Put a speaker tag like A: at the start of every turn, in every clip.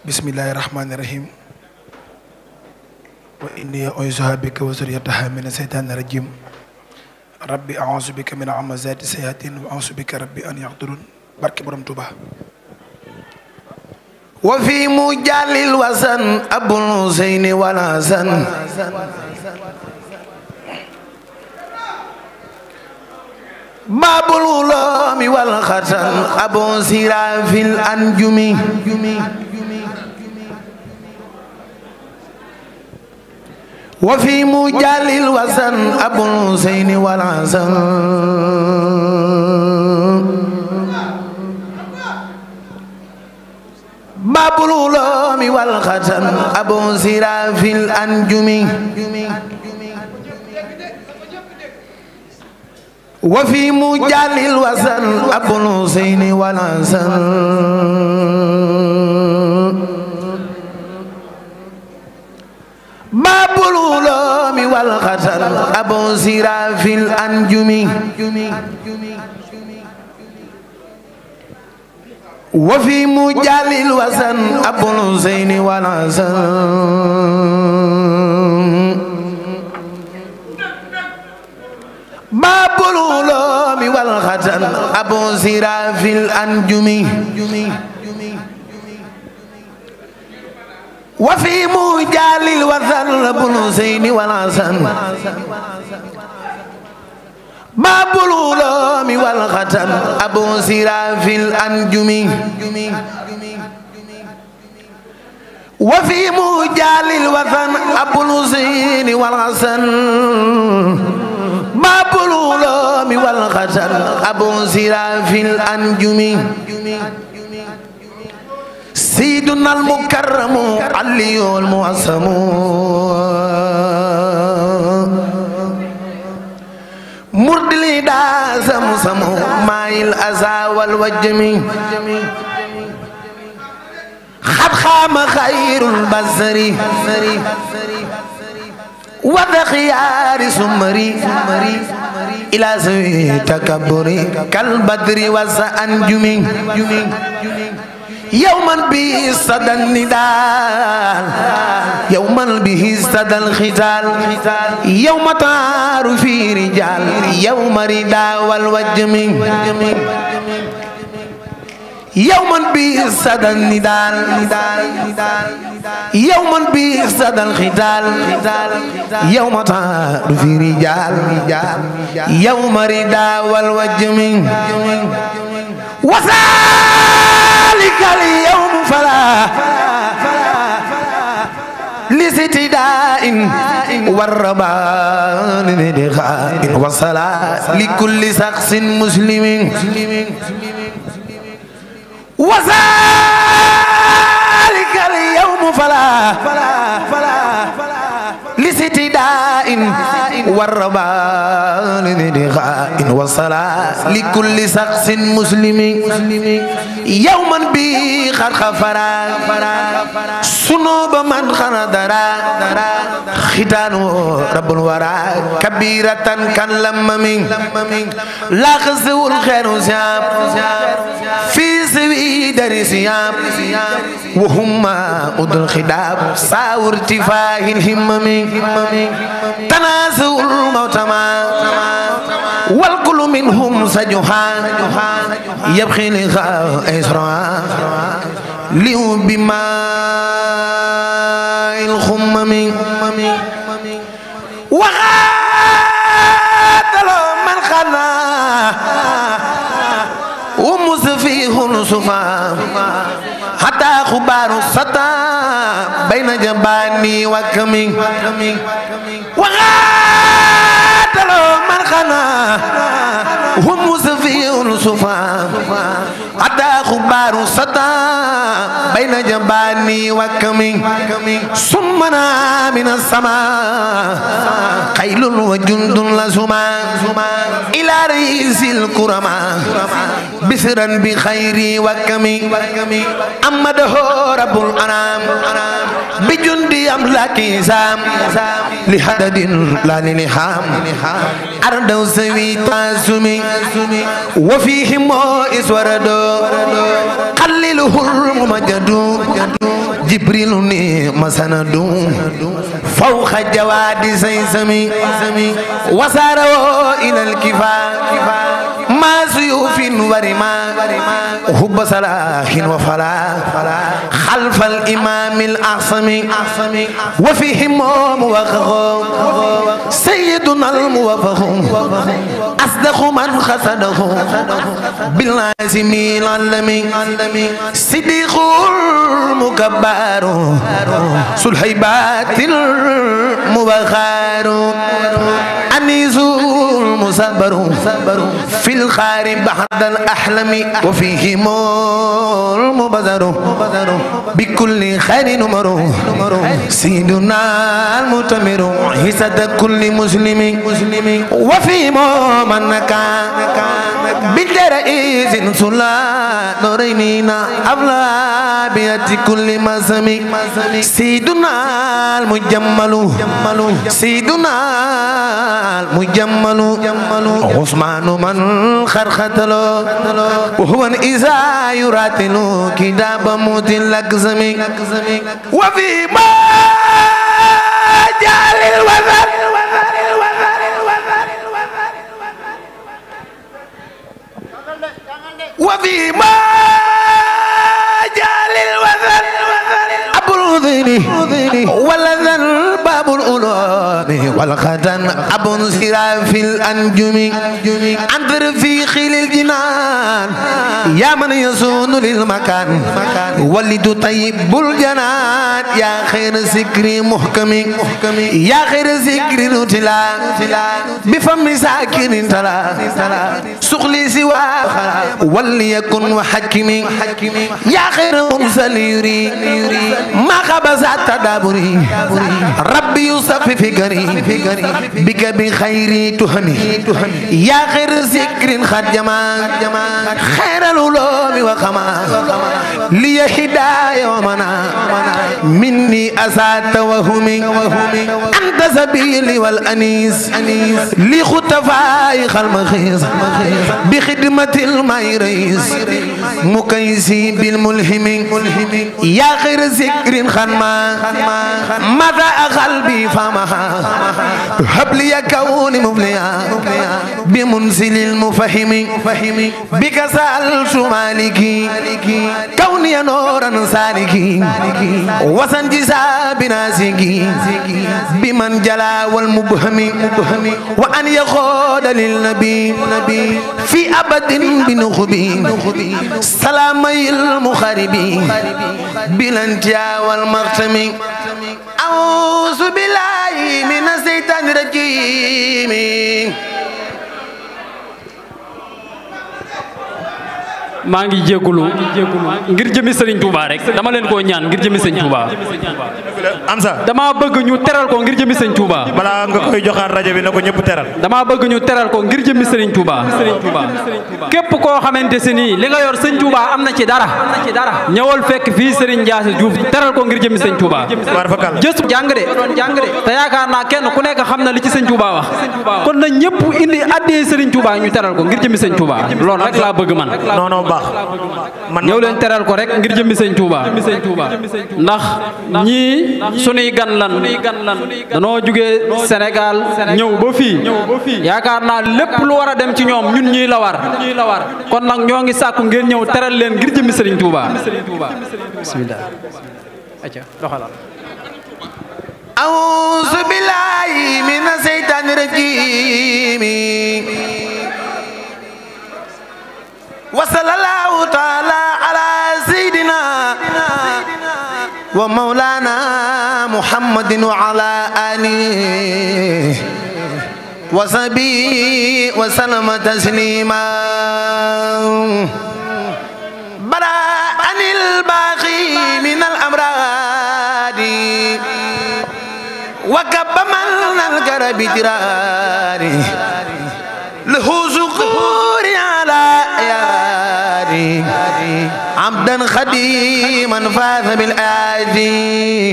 A: Bismillahirrahmanirrahim. Wa inni u'izuha bika wa zurriyyataha mina shaytanir rajim. Rabbi a'udzu bika min hamazati shayatin wa a'udzu bika rabbi an yahdurun. Barke Borom Tuuba. Wa fi mujalil wasan Abul Husaini wal Hasan. Babul ulumi wal khatan Abu Sirafil anjumi. Wa fi mujalil wasan Abul Husaini wal Hasan. Babul ulumi wal khatan Abu Sirafil anjumi. Wa fi mujalil wasan Abul Husaini wal Hasan. Babul ulumi wal khatan Abu Sirafil anjumi. Wa fi mujalil wasan Abul Husaini wal Hasan. Babul ulumi wal khatan Abu Sirafil anjumi. Wa fi mujalil wasan Abul Husaini wal Hasan. Babul ulumi wal khatan Abu Sirafil anjumi. Wa fi mujalil wasan Abul Husaini wal Hasan. Babul ulumi wal khatan Abu Sirafil anjumi. Sayyiduna al-mukarramu Aliyul mu'azzamu. Murdili da samsamu mail aza wal wajmi. Khad khama khairul basri wa khiyari sumri ila zawi takabburi kal badri wa anjumi. Yawman bi sadan nidal yawman bihi sadal khital yawma taru fi rijal yawma rida wal wajmi. Yawman bi sadan nidal yawman bi sadal khital yawma taru fi rijal yawma rida wal wajmi. Wasalikal yawm fala lisitida'in warraban lidkha'in wasala likulli shakhsin muslimin. Wasalikal yawm fala lisitida'in warraban lidkha'in wasala likulli shakhsin muslimin. Yawman bi khad khafara sunuba man khanadara khitanu rabbul wara kabiratan kan lammin la khazul khairu siyab fi sawi dari siyab wa humma udul khidab sawur tifahil himmami tanazul mautama wal kullu minhum sajuhan yabkhi li isra liu bima il khummami wa qatala man khana wa musfihun sufa hatta khubaru sata baina jabani wa kami wa qatala man khana wa musfihun sufa hatta khubaru sata baina jabani wa kami summana min as-sama qailun wa jundun lazuma ila risil kurama bisran bi khairi wa kami amadahu rabbul anam bi jundi amlaki sam li hadadin la liham ardaw sawi tasumi wa fihim iswarado qalliluhul mumajjadu
B: جبريل مسند فوق جواد سيسمي وساروا إلى الكفاء ما سيوف ورما حب صلاح وفلاح خلف الإمام الأعصم وفيهم موفق سيدنا الموفق أصدق من خسده باللازم العلمي صديق المكبر سلحيبات المبخار أنيس المصبر في الخارب بعد الأحلم وفيهم المبذر بكل خير نمر سيدنا المتمر حسد كل مسلم وفيهم من كان بالجرائز سلا نورينينا أبلا بيت كل مسمي سيدنا المجمل سيدنا المجمل عثمان من خرختلو وهو إذا يراتل كتاب موت الأقزمي وفي ما جعل الوزر وفي ما جعل الوزر أبو الأذن والأذن باب الأولون والختن أبو انصراف الأنجم أنظر في خيل الجنان يا من يصون للمكان ولد طيب الجنان يا خير ذكر محكم يا خير ذكر نتلا بفم ساكن تلا سخلي سوى وليكن وحكم يا خير مرسل يري ما خبز التدابري ربي يوسف فكري بك بخير تهمي يا خير ذكر خد جمال خير العلوم وخما لي هداية ومنا مني أسات وهمي أنت سبيلي والأنيس لي خطفاي خالمخيز بخدمة الميريس مكيسي بالملهم يا خير ذكر خنما ماذا قلبي فمها هب لي كوني مبليا بمنزل المفهم بك سألت مالكي كوني نورا سالكي وسنجزا بناسكي بمن جلا والمبهم وأن يخود للنبي في أبد بنخبي سلامي المخاربين بالانتيا والمختم أعوذ بالله من الشيطان الرجيم
C: maa ngi jéggulu ngir jëmi Serigne Touba rek dama leen koo ñaan ngir jëmi Serigne Touba
D: Amsa
C: dama bëgg ñu teral ko ngir jëmi Serigne Touba
D: balaa nga koy joxaat rajo bi na ko ñëpp teral
C: dama bëgg ñu teral ko ngir jëmi Serigne Touba képp koo xamante si nii li nga yor Serigne Touba am na ci dara ñëwal fekk fii Serigne Ndiasse Diouf teral ko ngir jëmi Serigne Touba
D: war fakal
C: jëstu jàng de te yaakaar naa kenn ku nekk xam na li ci Serigne Touba wax kon na ñëpp indi addee Serigne Touba ñu teral ko ngir jëmi Serigne Touba loolu rek laa bëgg man
D: non baax
C: man ñëw leen teral ko rek ngir jëmmi Sëñ Touba ndax ñii sunuy gan lan danoo jugee Sénégal ñëw ba fii yaakaar naa lépp lu war a dem ci ñoom ñun ñii la war kon nag ñoo ngi sàkku ngeen ñëw teral leen ngir jëmmi Sëriñ Touba bismillah aca doxalal
B: أعوذ بالله من الشيطان الرجيم وصلى الله تعالى على سيدنا ومولانا محمد وعلى آله وصحبه وسلم تسليما برأ الباقي من الأمراض وكب من الكرب جراري له ذكور على ياري عبدا خديما فاز بالآدي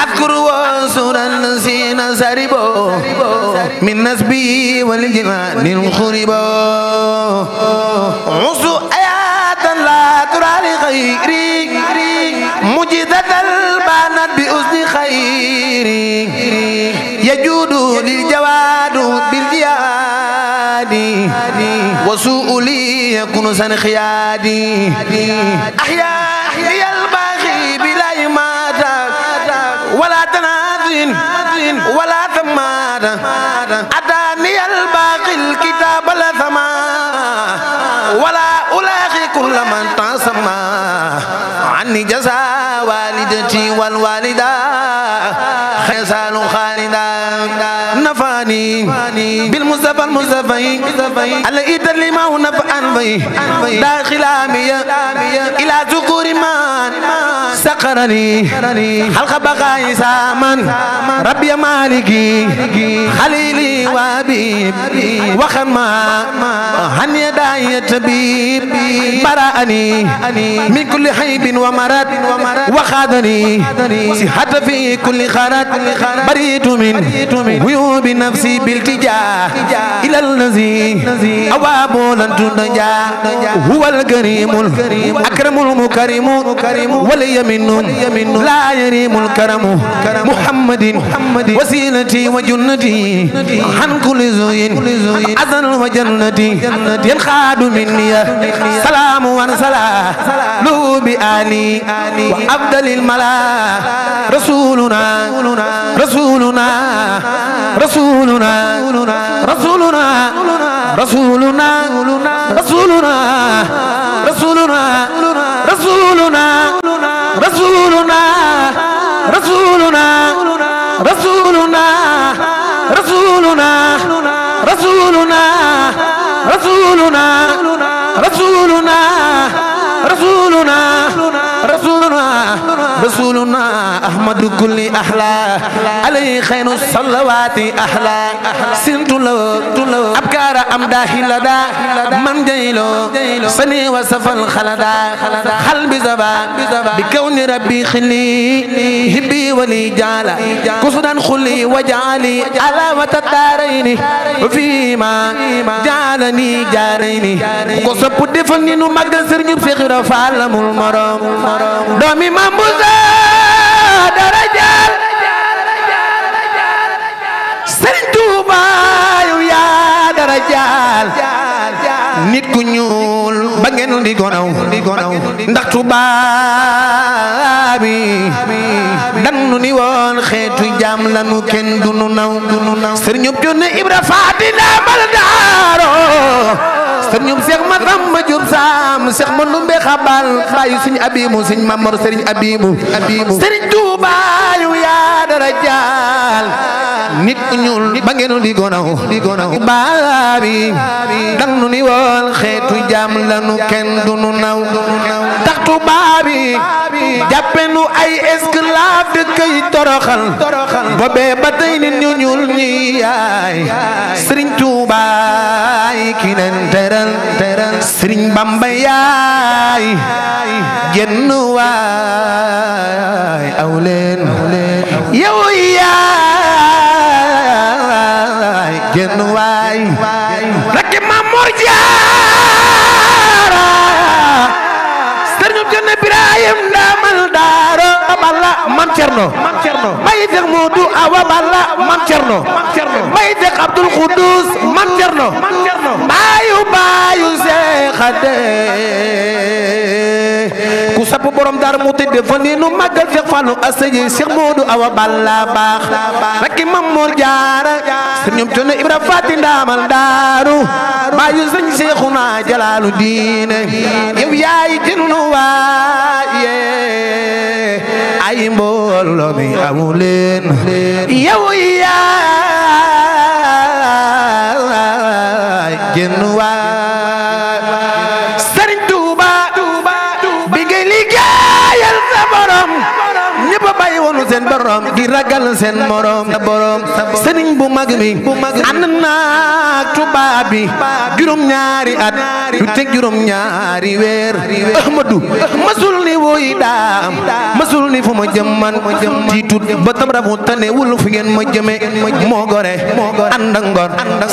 B: أذكر وسرا سين سربو من نسبي والجنان الخربو عصو آيات لا ترى لغيري مجدة موسى خيادي أحيا الباغي بلا يمات ولا تنازل ولا ثمات أتاني الباغي الكتاب لا ثما ولا ألاغي كل من تسمى عني جزاء والدتي والوالدة خيسان خالدا نفاني بالمصطفى المصطفى على إيد لما هو نفعا في داخل عامية إلى ذكور من سقرني حلق بقاي سامن ربي مالكي خليلي وابيب وخما هني داية طبيب برأني من كل حيب ومرض وخادني صحة في كل خرط بريت من عيوب نفسي بالتجاه إلى الذي أواب لن تنجا هو الكريم الأكرم المكرم واليمين لا يريم الكرم محمد وسيلتي وجنتي عن كل زين أذن وجنتي ينخاد مني سلام وسلام له بآلي وأفضل الملا رسولنا رسولنا رسولنا رسولنا رسولنا رسولنا رسولنا رسولنا رسولنا رسولنا رسولنا رسولنا رسولنا رسولنا رسولنا رسولنا رسولنا رسولنا أحمد كل أحلى عليه خير الصلوات أحلى سنت له أبكار أمداه لدى من جيلو سني وسف الخلدا قلبي زبا بكون ربي خلي هبي ولي جالا كسدا خلي وجعلي على وتدارين فيما جعلني جارين وكسب دفني نمجد سرني بسخرة فعلم المرام دومي مامبوزا درجال Sëriñ Tuuba yow yaa darajal nit ku ñuul ba ngeen di gonaw ndax Tuuba bi danu ni woon xeetu jaam lanu kenn du nu naw Sëriñ Jonne Ibra Faati Ndaamal Daaro Sëriñ Seex Masamba Jóob Saam Seex Mandumbe Xabal baayu Sëriñ Abibu Sëriñ Mamor Sëriñ Abibu Sëriñ Tuuba yow yaa darajal nit ku ñuul ba ngeen di gonaw baabi danu ni woon xeetu jaam lanu kenn du nu naw tax Tuuba bi jàppe nu ay esclave de kay toroxal boobee ba tey nit ñu ñuul ñi yaay Sëriñ Tuuba ki leen teral Sëriñ Bamba yaay jenn waay aw leen yow yaay jenn waay rakki Mamor Jaara Sëriñ Jonne Birahim Ndaamal Daaro Balla Mam Cerno may Seex Moodu Awa Balla Mam Cerno may Seex Abdul Xudus Mam Cerno baayu Seexade ku sapp borom Daaru Muxti defal ni nu màggal Seex Fallu Asaji Seex Moodu Awa Balla baax rakki Mamor Jaara Sëriñ Jonne Ibra Faati Ndaamal Daaru baayu Sëriñ Seexuna Jalaalu Diine yow yaay jënnu waaye ay mbooloo mi amu leen yow yaay jënnu waay Sëriñ Tuuba bi ngay liggéeyal sa borom ñëpp a bàyyi woonu seen borom di ragal seen morom sëriñ bu mag mi ànd naag tubaab bi juróom-ñaari at du teg juróom-ñaari weer Ahmadu masul ni woy daam masul ni fu ma jëm man tiitut ba tam rafu tane wul fu ngeen ma jëme moo gore ànd ak ngor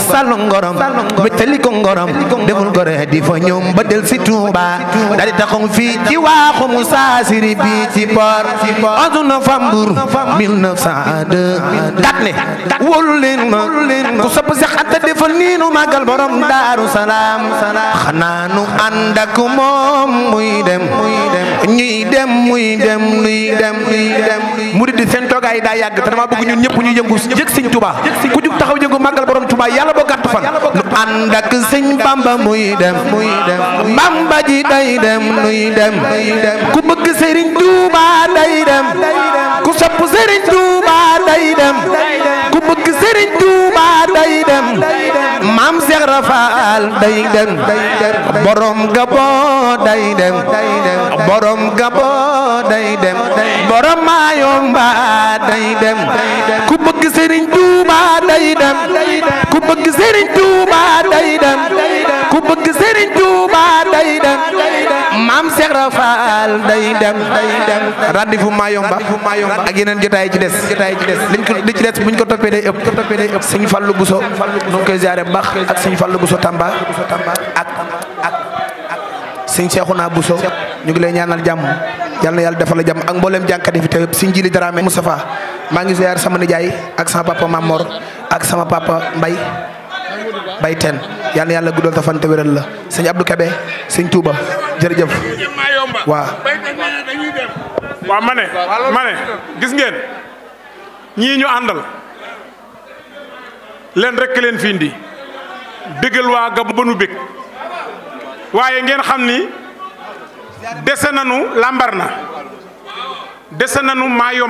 B: sàllu ngorom wéttali ko ngorom deful gore di fa ñoom ba del si Tuuba daal di taxaw fii ci waaxu Musaa Siri bi ci port 11 novembre 1902 dat ne wóolu leen ma ku sopp Seex Anta defal nii nu màggal borom Daaru Salaam xanaa nu ànd ak moom muy dem ñuy dem muy dem nuy dem murid di seen toogaay daa yàgg te dama bëgg ñun ñëpp ñu yëngu jëg sëñ Touba ku jug taxaw yëngu màggal borom Touba yàlla boo gàtt fan nu ànd ak sëñ Bamba muy dem Bamba ji day dem nuy dem ku bëgg Serigne Touba day dem ku sopp Serigne Touba day dem ku bëgg Serigne Touba day dem Maam Cheikh Rafal day dem borom Gabo day dem borom Gabo day dem borom Mayomba day dem ku bëgg Serigne Touba day dem ku bëgg Serigne Touba day dem ku bëgg Serigne Touba day dem Maam Cheikh Rafal day dem rendez-vous Mayomba ak yeneen jotaay ci des liñ ko li ci des buñ ko toppee day ëpp Sëñ Fallu Buso nu ngi koy ziare bu baax ak Sëñ Fallu Buso Tamba ak Sëñ Seexuna Buso ñu ngi lay ñaanal jàmm yal na yàlla defal la jàmm ak mboolem jànkat yi fi teew Sëñ Jili Dramé Moustapha maa ngi ziare sama nijaay ak sama papa Mamor ak sama papa Mbay Teen yal na yàlla guddal ta fan te wéral la Sëñ Abdou Kébé Sëñ Touba jërëjëf
E: waaw ma ne gis ngeen ñii ñu àndal leen rekk leen fi indi dëggal waa Gabon ba nu bég waaye ngeen xam ni dese nanu Lambaréné dese nanu Mayomba